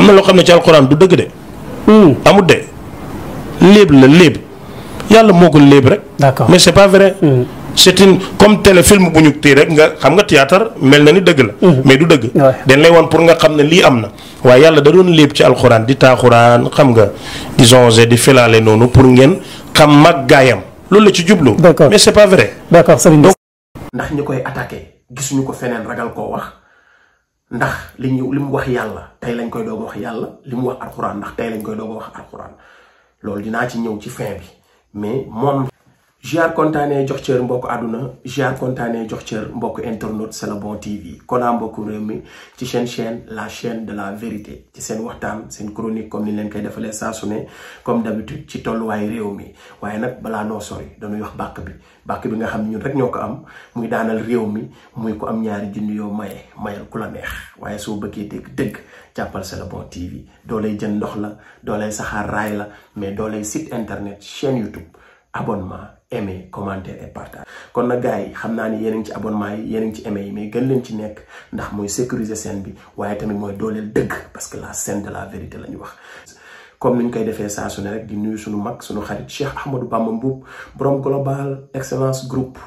am na loo xam ne ci alxuraan du dëgg de. amut de léeb la léeb yàlla moo ko léeb rek. d'accord mais c'est pas vrai. c'est une comme téléfilm bu ñu téye rek nga xam nga théâtre mel na ni dëgg la. mais du dëgg. dañ lay woon pour nga xam ne lii am na. waaye yàlla da doon léeb ci alxuraan di taaxuraan xam nga di zonger di filaale noonu pour ngeen xam mag gaayam loolu la ci jublu. d'accord mais c'est pas vrai. d'accord Serigne. ndax ñi koy attaqué gisuñu ko feneen ragal koo wax ndax li mu wax yàlla tey lañ koy doog a wax yàlla li mu wax alxuraan ndax tey lañ koy doog a wax alxuraan loolu dinaa ci ñëw ci fin bi mais moom. Giar kontaanee jox cër mbokk àdduna Giar kontaanee jox cër mbokk internaute C'est le bon TV konaa mbokku réew mi ci chaîne la chaîne de la vérité ci seen waxtaan seen chronique comme ni leen koy defalee saa su ne comme d'habitude ci tolluwaay réew mi waaye nag balaa noo sori dañuy wax bàkk bi nga xam ne ñun rek ñoo ko am muy daanal réew mi muy ko am ñaari junni yoo mayal ku la neex waaye soo bëggee dëgg jàppal C'est le bon TV doo lay jën ndox la doo lay saxaar raay la mais doo lay site internet chaîne YouTube abonnement aimer commenter et partage kon nag gars yi xam naa ni yéen a ngi ci abonnement yi yéen a ngi ci aimer yi mais gën leen ci nekk ndax mooy sécuriser scène bi waaye tamit mooy dooleel dëgg parce que la scène de la vérité la ñu wax. comme ni ñu koy defee saa su ne rek di nuyu suñu mag suñu xarit Cheikh Ahmadou Bamba Mboup borom global excellence groupe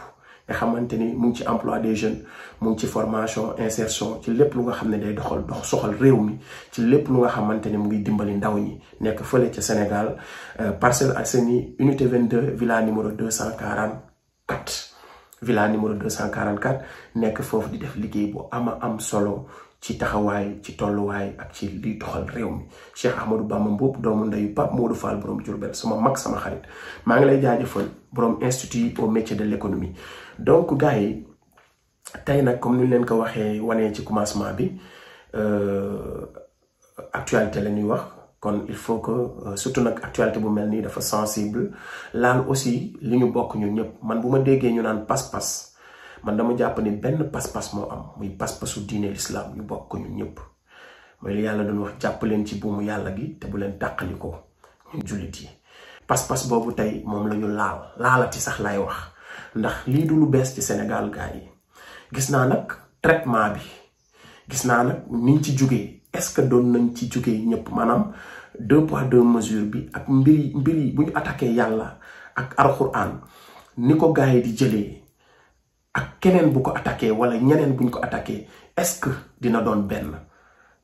nga xamante ni mu ngi ci emploi des jeunes mu ngi ci formation insertion ci lépp lu nga xam ne day soxal réew mi ci lépp lu nga xamante ni mu ngi dimbali ndaw ñi nekk fële ca Sénégal Parcelles Assainies unité 22 villa numéro 244 villa numéro 244 nekk foofu di def liggéey bu am solo ci taxawaay ci tolluwaay ak ci liy doxal réew mi Cheikh Ahmadou Bamba Mboup doomu ndeyu Pape Modou Fall borom Diourbel sama mag sama xarit maa ngi lay jaajëfal borom institut au métier de l'économie. donc gars yi tey nag comme ni leen ko waxee wanee ci commencement bi actualité la ñuy wax kon il faut que surtout nag actualité bu mel nii dafa sensible laal aussi li ñu bokk ñun ñëpp man bu ma déggee ñu naan pas-pas man dama jàpp ni benn pas-pas moo am muy pas-pasu diine l'islam ñu bokk ñun ñëpp mooy li yàlla doon wax jàpp leen ci buumu yàlla gi te bu leen tàqali ko ñun jullit yi pas-pas boobu tey moom la ñu laalati sax laay wax ndax lii du lu bees ci Sénégal gars yi gis naa nag traitement bi gis naa nag niñ ci jógee est-ce que doon nañ ci jógee ñëpp maanaam 2 poids 2 mesures bi ak mbir yi bu ñu attaqué yàlla ak alxuraan ni ko gars yi di jëlee ak keneen bu ko attaqué wala ñeneen buñ ko attaqué est-ce que dina doon benn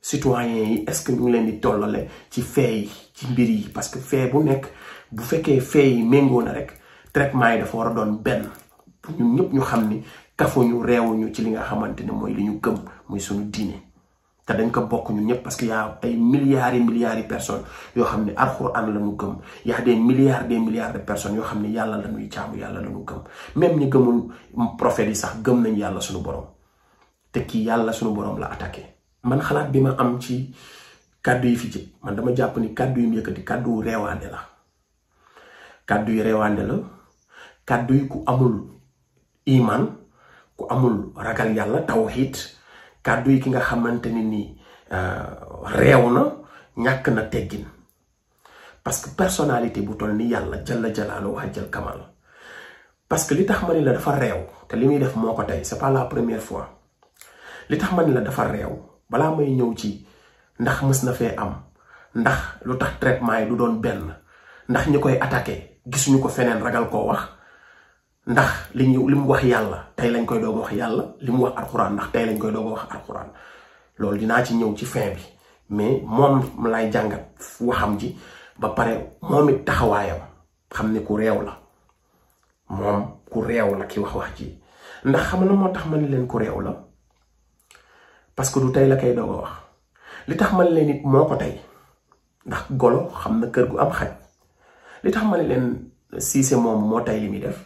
citoyens yi est-ce que ñu ngi leen di tollale ci fee yi ci mbir yi parce que fee bu nekk bu fekkee fee yi méngoo na rek traitement yi dafa war a doon benn pour ñun ñëpp ñu xam ni kafuñu réewuñu ci li nga xamante ne mooy li ñu gëm muy suñu diine te dañ ko bokk ñun ñëpp parce que y a ay milliards yi personnes yoo xam ne alxuraan la ñu gëm y a des milliards de personnes yoo xam ne yàlla la ñuy jaamu yàlla la ñu gëm même ñi gëmul prophètes yi sax gëm nañ yàlla suñu borom te kii yàlla suñu borom la attaqué. man xalaat bi ma am ci kàddu yi fi jëm man dama jàpp ni kàddu yi mu yëkkati kàddu yu reewaande la kàddu yi ku amul iman ku amul ragal yàlla tawhid kàddu yi ki nga xamante ni nii réew na ñàkk na teggin parce que personnalité bu toll ni yàlla jalla jalaalu wa jal kamal parce que li tax ma ni la dafa réew te li muy def moo ko tey c'est pas la première fois li tax ma ni la dafa réew balaa may ñëw ci ndax mës na fee am ndax lu tax traitement yi du doon benn ndax ñi koy attaqué gisuñu ko feneen ragal koo wax ndax li mu wax yàlla tey lañ koy doog a wax yàlla li mu wax alxuraan ndax tey lañ koy doog a wax alxuraan loolu dinaa ci ñëw ci fin bi mais moom lay jàngat waxam ji ba pare moom it taxawaayam xam ni ku réew la moom ku réew la ki wax ji ndax xam na moo tax ma ni leen ku réew la parce que du tey la koy doog a wax li tax ma ni leen it moo ko tey ndax golo xam na kër gu am xaj li tax ma ni leen Cissé moom moo tey li muy def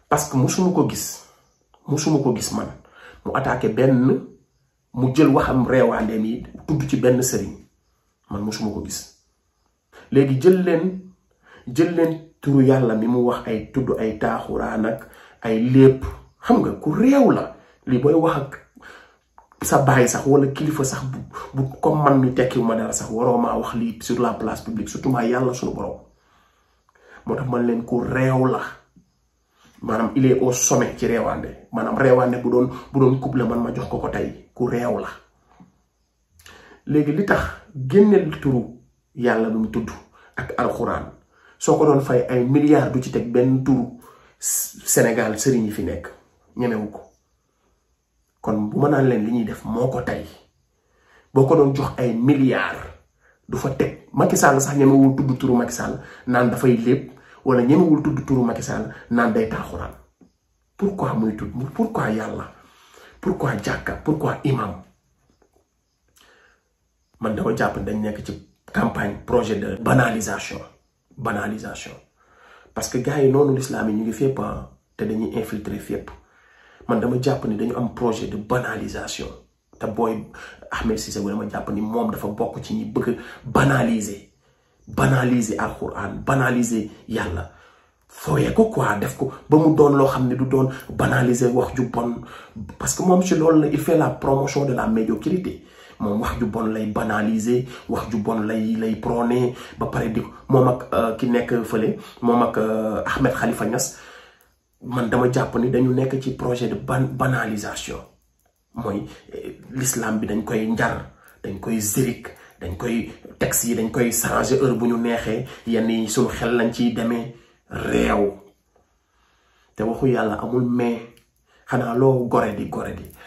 parce que musuma ko gis man mu attaqué benn mu jël waxam reewaandeem yi tudd ci benn sëriñ man musuma ko gis léegi jël leen turu yàlla mi mu wax ay tudd ay taaxuraan ak ay lépp xam nga ku réew la li booy wax ak sa baay sax wala kilifa sax bu comme man mi tekkiwu ma dara sax waroo maa wax lii sur la place publique surtout maa yàlla suñu borom moo tax man leen ku réew la maanaam il est au sommet ci réewaande maanaam réewaande bu doon couple man ma jox ko tey ku réew la léegi li tax génneel turu yàlla lu mu tudd ak alxuraan soo ko doon fay ay milliards du ci teg benn turu Sénégal sëriñ yi fi nekk ñemewu ko. kon bu ma naan leen li ñuy def moo ko tey boo ko doon jox ay milliards du fa teg Macky Sall sax ñemewul tudd turu Macky Sall naan dafay lépp wala ñemewul tudd turu Macky Sall naan day taaxuraan. pourquoi muy tudd pourquoi yàlla pourquoi jàkka pourquoi imam. man dama jàpp dañ nekk ci campagne projet de banalisation parce que gars yi noonu l'islam yi ñu ngi fépp te dañuy infiltrer fépp. man dama jàpp ni dañu am projet de banalisation te booy Ahmed Cissé bu dama jàpp ni moom dafa bokk ci ñi bëgg banaliser alquran banaliser yàlla fooyee ko quoi def ko ba mu doon loo xam ne du doon banaliser wax ju bon parce que moom ci loolu la il fait la promotion de la médiocrité moom wax ju bon lay banaliser wax ju bon lay prôner ba pare di moom ak ki nekk fële moom ak Ahmed Khalifa Niass. man dama jàpp ni dañu nekk ci projet de banalisation mooy l'islam bi dañ koy njar dañ koy zirik dañ koy texte yi dañ koy changer heure bu ñu neexee yenn yi suñu xel lañ ciy demee réew te waxu yàlla amul mais xanaa loo gore di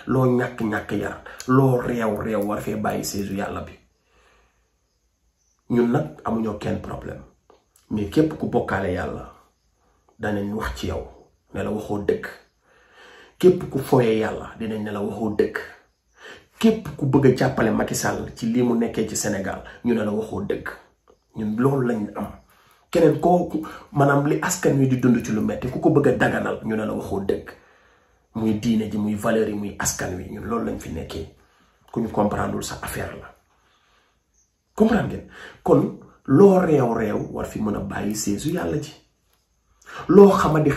loo ñàkk yar loo réew war fee bàyyi seesu yàlla bi. ñun nag amuñoo kenn problème mais képp ku bokkaale yàlla danañ wax ci yow ne la waxoo dëgg képp ku foyee yàlla dinañ ne la waxoo dëgg képp ku bëgg a jàppale Macky Sall ci lii mu nekkee ci Sénégal ñu ne la waxoo dëgg. ñun loolu lañ am keneen kooku maanaam li askan wi di dund ci lu metti ku ko bëgg a daganal ñu ne la waxoo dëgg muy diine ji muy valeur yi muy askan wi ñun loolu lañ fi nekkee ku ñu comprendreul sa affaire la comprendre ngeen kon loo réew war fi mën a bàyyi seesu yàlla ji. loo xamadi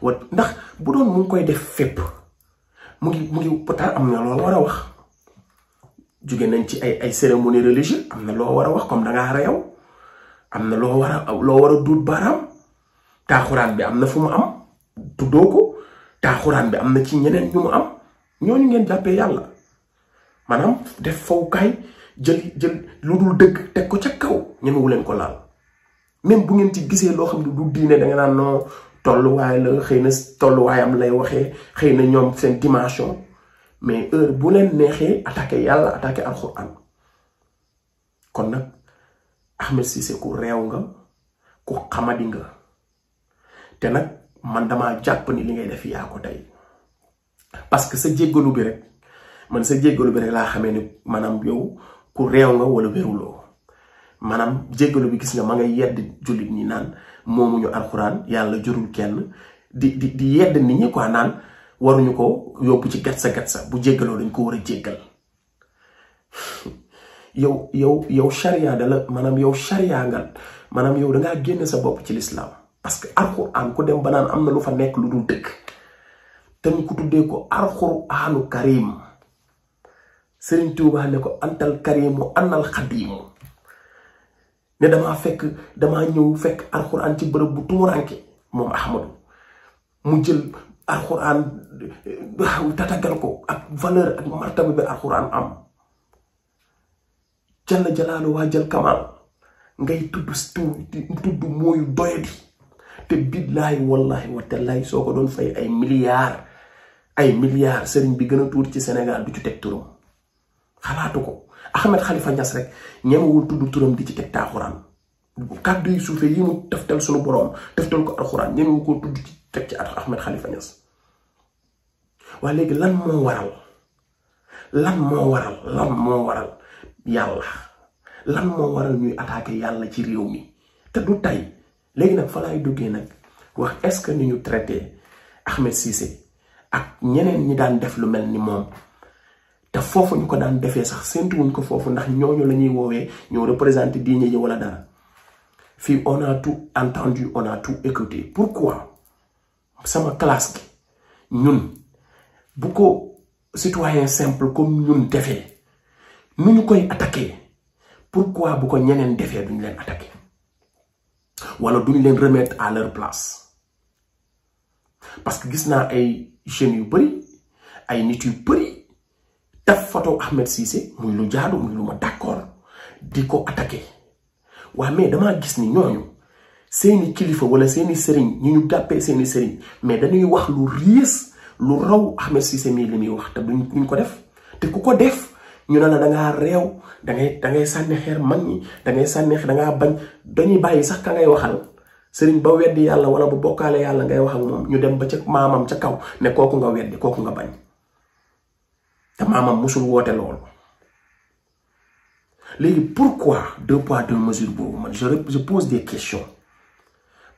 wa ndax bu doon mu ngi koy def fépp mu ngi peut-être am na loo war a wax jóge nañ ci ay cérémonie religieuse am na loo war a wax comme dangaa réew am na loo war a duut baaraam taaxuraan bi am na fu mu am tuddoo ko taaxuraan bi am na ci ñeneen ñu mu am ñooñu ngeen jàppee yàlla maanaam def fawukaay jël lu dul dëgg teg ko ca kaw ñemewu leen ko laal. même bu ngeen ci gisee loo xam ne du diine da nga naan non tolluwaay la xëy na tolluwaayam lay waxee xëy na ñoom seen dimension mais heure bu leen neexee attaqué yàlla attaqué alxuraan. kon nag Ahmed Cissé ku réew nga ku xamadi nga te nag man damaa jàpp ni li ngay def yaa ko tey parce que sa jéggalu bi rek laa xamee ni maanaam yow ku réew nga wala wéruloo. maanaam jéggalu bi gis nga ma ngay yedd jullit ñi naan moomuñu alxuraan yàlla jurul kenn di yedd nit ñi quoi naan waruñu ko yóbbu ci gatsa bu jéggaloo dañ ko war a jéggal. yow charia maanaam yow charia nga maanaam yow dangaa génne sa bopp ci lislaam parce que alxuraan ku dem ba naan am na lu fa nekk lu dul dëgg te ñu ko tuddee ko alxuraanu karim Sëriñ Tuubaa ne ko antal karimu annal xadiimu ne damaa ñëw fekk alxuraan ci bërëb bu tumuranke moom Ahmadu mu jël alxuraan tatagal ko ak valeur ak martaba bi alxuraan am jalla jalaalu waa jël kamal ngay tudd mooyu doyadi te billaahi wallahi wa tallaahi soo ko doon fay ay milliards sëriñ bi gën a tuuti ci Sénégal du ci teg turam xalaatu ko. Ahmed Khalifa Niass rek ñemewul tudd turam di ci teg taaxuraan kàddu yu suufee yi mu teftal sunu borom teftal ko alxuraan ñemewu ko tudd ci teg ci Ahmed Khalifa Niass. waaye léegi lan moo waral yàlla lan moo waral ñuy attaqué yàlla ci réew mi te du tey léegi nag fa laay duggee nag wax est-ce que ni ñu traité Ahmed Cissé ak ñeneen ñi daan def lu mel ni moom. te foofu ñu ko daan defee sax séntuwuñ ko foofu ndax ñooñu la ñuy woowee ñoo représenté diine ji wala dara fii on a tout entendu on a tout écouté. pourquoi sama classe gi ñun bu ko citoyen simple comme ñun defee nu ñu koy attaqué pourquoi bu ko ñeneen defee duñ leen attaqué wala duñ leen remettre à leur place parce que gis naa ay jeunes yu bari ay nit yu bari taf photo Ahmed Cissé muy lu jaadu muy lu ma d'accord di ko attaqué waaye mais damaa gis ni ñooñu seeni kilifa wala seeni sëriñ ñu jàppee seeni sëriñ mais dañuy wax lu riis lu raw Ahmed Cissé mii li muy wax te duñ ko def te ku ko def ñu ne la dangaa réew dangay sànni xeer mag ñi dangay sànni xeer dangaa bañ dañuy bàyyi sax ka ngay waxal sëriñ ba weddi yàlla wala bu bokkaale yàlla ngay wax ak moom ñu dem ba ca maamam ca kaw ne kooku nga weddi kooku nga bañ te maamam musul woote loolu léegi pourquoi 2 poids 2 mesures boobu man je pose des questions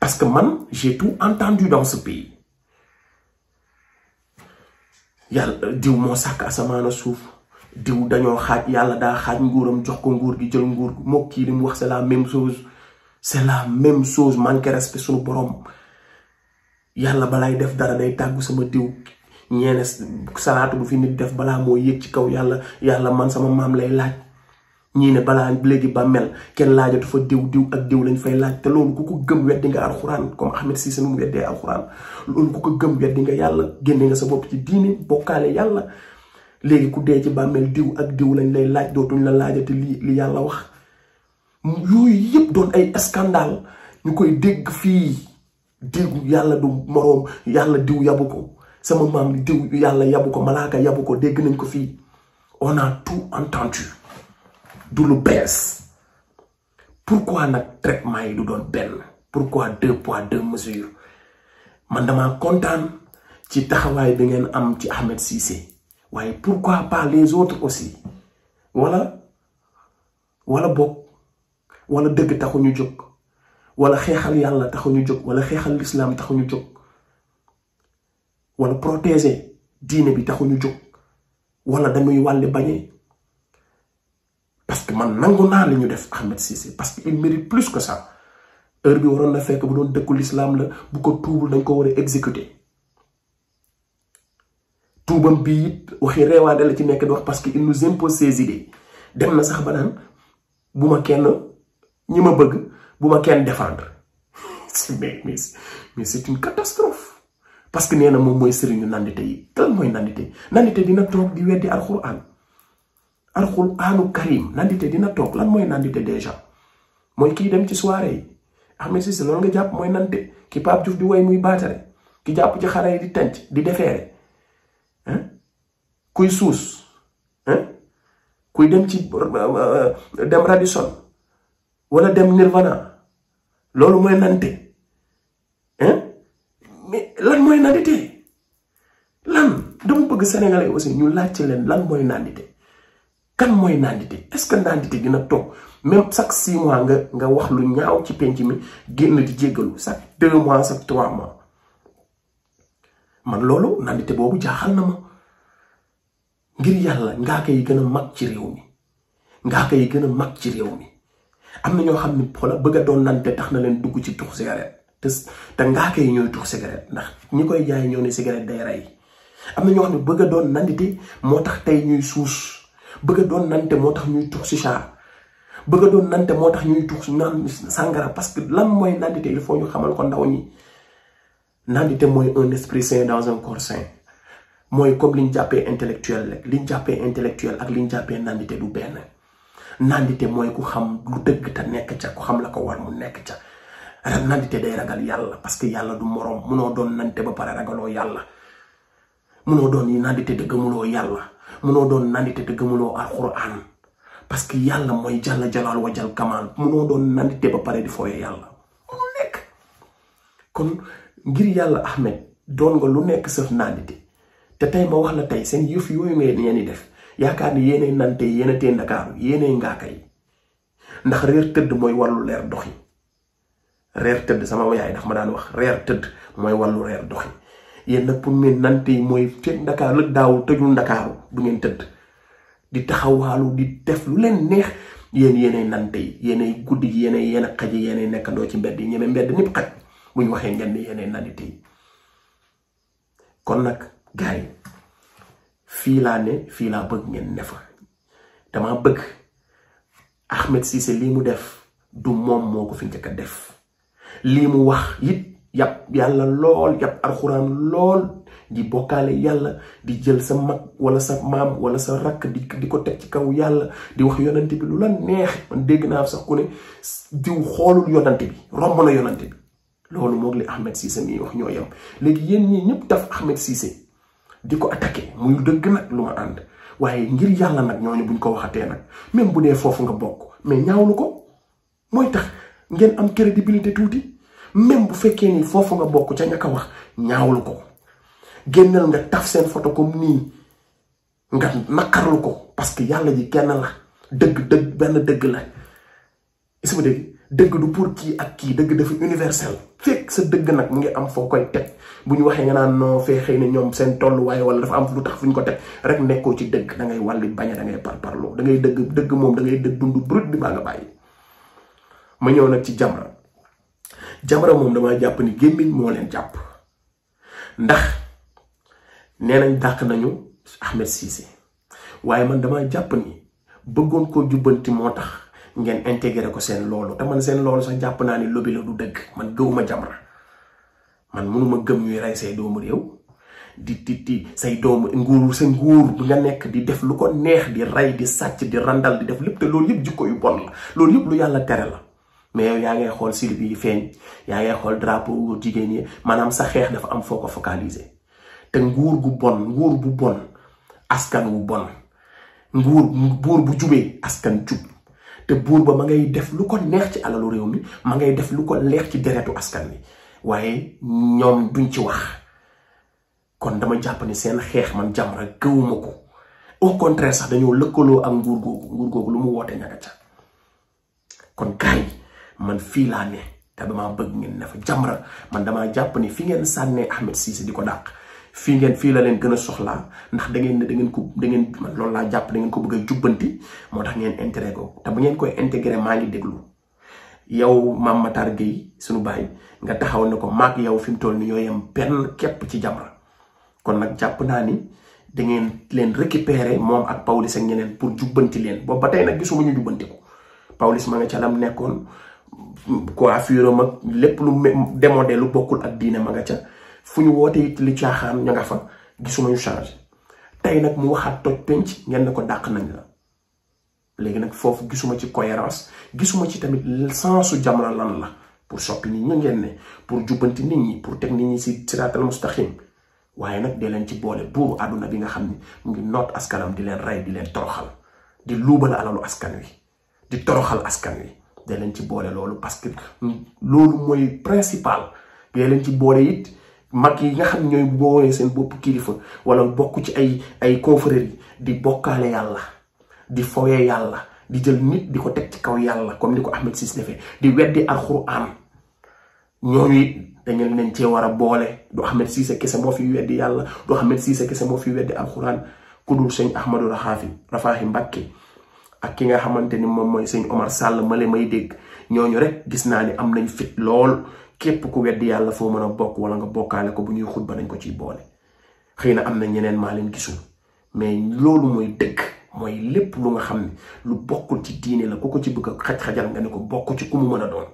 parce que man j'ai tout entendu dans ce pays yàlla diw moo sàkk asamaan suuf diw dañoo xaaj yàlla daa xaaj nguuram jox ko nguur gi jël nguur moo kii li mu wax c'est la même chose manque respect suñu borom yàlla balaay def dara day tàggu sama diw ñeene salaatu bu fi nit def balaa moo yéeg ci kaw yàlla man sama maam lay laaj ñii ne balaa léegi ba mel kenn laajatu fa diw ak diw lañ fay laaj te loolu ku ko gëm weddi nga alxuraan comme Ahmed Cissé nu mu weddee alxuraan loolu ku ko gëm weddi nga yàlla génne nga sa bopp ci diini bokkaale yàlla léegi ku dee ci bàmmeel diw ak diw lañ lay laaj dootuñ la laajati li yàlla wax yooyu yëpp doon ay scandale ñu koy dégg fii déggu yàlla du moroom yàlla diw yabu ko sama maam diw yàlla yabu ko malaaka yabu ko dégg nañ ko fii on a tout entendu du lu bees pourquoi nag traitement yi du doon benn pourquoi 2 poids 2 mesures man dama kontaan ci taxawaay bi ngeen am ci Ahmed Cissé waaye pourquoi pas les autres aussi wala bokk wala dëgg taxu ñu jóg wala xeexal yàlla taxu ñu jóg wala xeexal l'islam taxu ñu jóg wala protéger diine bi taxu ñu jóg wala dañuy wàlle bañee parce que man nangu naa li ñu def Ahmed Cissé parce que il mérite plus que ça heure bi waroon na fekk bu doon dëkku l'islam la bu ko tuubul dañ ko war a exécuter tuubam bii it waxi reewaande la ci nekk di wax parce que il nous impose ses idées dem na sax ba naan bu ma kenn ñi ma bëgg bu ma kenn défendre mais c'est une catastrophe parce que nee na moom mooy sëriñu nandite yi lan mooy nandite dina toog di weddi alxuraanu karim nandite dina toog lan mooy nandite déjà mooy kii dem ci soirée yi Ahmed Cissé loolu nga jàpp mooy nandite ki Pape Diouf di way muy baatare ki jàpp ci xare yi di tenc di defeere kuy suus kuy dem ci dem Radisson wala dem Nirvana loolu mooy nandite mais lan mooy nandite lan dama bëgg sénégalais aussi ñu laaj ci leen lan mooy nandite kan mooy nandite est-ce que nandite dina toog même chaque 6 mois nga wax lu ñaaw ci penc mi génn di jéggalu chaque 2 mois chaque 3 mois man loolu nandite boobu jaaxal na ma ngir yàlla ngaaka yi gën a mag ci réew mi ngaaka yi gën a mag ci réew mi am na ñoo xam ne xoola bëgg a doon nandite tax na leen dugg ci tux cigarette te ngaaka yi ñooy tux cigarette ndax ñi koy jaay ñoo ne cigarette day rey am na ñoo xam ne bëgg a doon nandite moo tax tey ñuy suus bëgg a doon nandite moo tax ñuy tux chicha bëgg a doon nandite moo tax ñuy tux naan sàngara parce que lan mooy nandite il faut ñu xamal ko ndaw ñi nandite mooy un esprit sain dans un corps sain mooy comme liñ jàppee intellectuel rek liñ jàppee intellectuel ak liñ jàppee nandite du benn nandite mooy ku xam lu dëgg te nekk ca ku xam la ko war mu nekk ca nandite day ragal yàlla parce que yàlla du moroom munoo doon nandite ba pare ragaloo yàlla munoo doon yi nandite te gëmuloo yàlla munoo doon nandite te gëmuloo alxuraan parce que yàlla mooy jalla jalaal wajal kamal munoo doon nandite ba pare di fooye yàlla mu nekk kon ngir yàlla Ahmed doon nga lu nekk sëf nandite te tey ma wax la tey seen yëf yooyu ngeen di def yaakaar ni yéenay nante yéena tee Ndakaaru yéenay ngaaka yi ndax reer tëdd mooy wàllu leer doxi reer tëdd sama yaay daf ma daan wax reer tëdd mooy wàllu reer doxi yéen nag pour ngeen nante yi mooy fekk Ndakaaru lëg daawul tëjul Ndakaaru du ngeen tëdd di taxawaalu di def lu leen neex yéenay nante yi yéenay guddi gi yéen a xaj yi yéenay nekkandoo ci mbedd yi ñeme mbedd ñëpp xaj bu ñu waxee ngeen ni yéenay nandite yi kon nag gars yi fii laa ne fii laa bëgg ngeen ne fa dama bëgg Ahmed Cissé lii mu def du moom moo ko fi njëkk a def lii mu wax it yàpp yàlla lool yàpp alxuraan lool di bokkaale yàlla di jël sa mag wala sa maam wala sa rakk di ko teg ci kaw yàlla di wax yonante bi lu la neex. man dégg naa sax ku ne diw xoolul yonante bi romb na yonante bi. loolu moog li Ahmed Cissé mi wax ñoo yem léegi yéen ñii ñëpp taf Ahmed Cissé di ko attaqué muy dëgg nag lu ma ànd waaye ngir yàlla nag ñooñu buñ ko waxatee nag même bu dee foofu nga bokk mais ñaawlu ko mooy tax ngeen am crédibilité tuuti même bu fekkee ni foofu nga bokk ca ñaka wax ñaawlu ko génnal nga taf seen photo comme nii nga naqarlu ko parce que yàlla ji kenn la dëgg benn dëgg la is ma dëgg du pour kii ak kii dëgg dafa universel fekk sa dëgg nag mu ngi am foo koy teg bu ñu waxee nga naan noo fee xëy na ñoom seen tolluwaay wala dafa am lu tax fu ñu ko teg rek nekkoo ci dëgg da ngay wàlli bañ da ngay parparloo da ngay dëgg moom da ngay dëgg dund brut bi baa nga bàyyi. ma ñëw nag ci Jamra moom damaa jàpp ni gémmiñ moo leen jàpp ndax nee nañ dàq nañu Ahmed Cissé waaye man damaa jàpp ni bëggoon koo jubbanti moo tax ngeen intégré ko seen loolu te man seen loolu sax jàpp naa ni lobby la du dëgg man gëwuma Jamra man mënuma gëm ñuy rey say doomu réew di say doomu nguur sa nguur bi nga nekk di def lu ko neex di rey di sàcc di randal di def lépp te loolu yëpp jikko yu bon la loolu yëpp lu yàlla tere la mais yow yaa ngay xool silib yi feeñ yaa ngay xool drapeau jigéen yi maanaam sa xeex dafa am foo ko focaliser te nguur bu bon askan wu bon buur bu jubee askan jub te buur ba ma ngay def lu ko neex ci alalu réew mi ma ngay def lu ko leex ci deretu askan wi waaye ñoom duñ ci wax kon dama jàpp ni seen xeex man Jamra gëwuma ko au contraire sax dañoo lëkkaloo ak nguur googu lu mu woote ñaka ca kon kaay man fii laa ne te damaa bëgg ngeen ne fa Jamra man damaa jàpp ni fi ngeen sànnee Ahmed Cissé di ko dàq fii la leen gën a soxlaa ndax da ngeen man loolu laa jàpp da ngeen ko bëgg a jubbanti moo tax ngeen intégré ko te bu ngeen koy intégré maa ngi déglu yow Mame Matar Gueye suñu baay nga taxaw ne ko maag yow fi mu toll ni ñoo yem benn képp ci Jamra kon nag jàpp naa ni da ngeen leen récupérer moom ak Pawlish ak ñeneen pour jubbanti leen boobu ba tey nag gisuma ñu jubbanti ko Pawlish ma nga ca lam nekkoon coiffure mag lépp lu démodé lu bokkul ak diine ma nga ca fu ñu wootee li caaxaan ña nga fa gisuma ñu changé tey nag mu waxaat toj penc ngeen ne ko dàq nañ la léegi nag foofu gisuma ci cohérence gisuma ci tamit sensu Jamra lan la pour soppi nit ñi ngeen ne pour jubbanti nit ñi pour teg nit ñi si siraatal mustaqim waaye nag dee leen ci boole buuru àdduna bi nga xam ni mu ngi noot askanam di leen rey di leen toroxal di luubal alalu askan wi di toroxal askan wi dee leen ci boole loolu parce que loolu mooy principal dee leen ci boole it mag yi nga xam ñooy boowee seen bopp kilifa wala bokk ci ay confréries di bokkaale yàlla di foyee yàlla di jël nit di ko teg ci kaw yàlla comme ni ko Ahmed Cissé defee di weddi alxuraan ñooñu it dañu leen cee war a boole du Ahmed Cissé kese moo fi weddi yàlla du Ahmed Cissé kese moo fi weddi alxuraan ku dul sëñ Ahmadou Rafahi Mbacké ak ki nga xamante ni moom mooy sëñ Omar Sall male may dégg ñooñu rek gis naa ni am nañ fit lool képp ku weddi yàlla foo mën a bokk wala nga bokkaale ko bu ñuy xutba nañ ko ciy boole xëy na am na ñeneen maa leen gisul mais loolu mooy dëgg mooy lépp lu nga xam ne lu bokkul ci diine la ku ko ci bëgg a xaj-xajal nga ne ko bokk ci ku mu mën a doon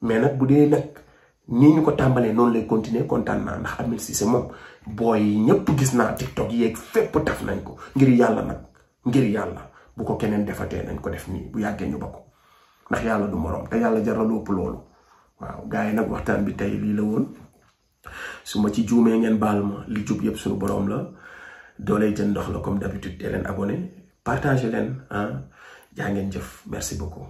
mais nag bu dee nag nii ñu ko tàmbalee noonu lay continuer kontaan naa ndax Ahmed Cissé moom booy yi ñëpp gis naa TikTok yeeg fépp taf nañ ko ngir yàlla nag ngir yàlla bu ko keneen defatee nañ ko def nii bu yàggee ñu ba ko ndax yàlla du moroom te yàlla jaral lépp loolu waaw gars yi nag waxtaan bi tey lii la woon su ma ci juumee ngeen baal ma li jub yëpp suñu boroom la dooley jën ndox la comme d'habitude te leen abonné partagé leen jaa ngeen jëf merci beaucoup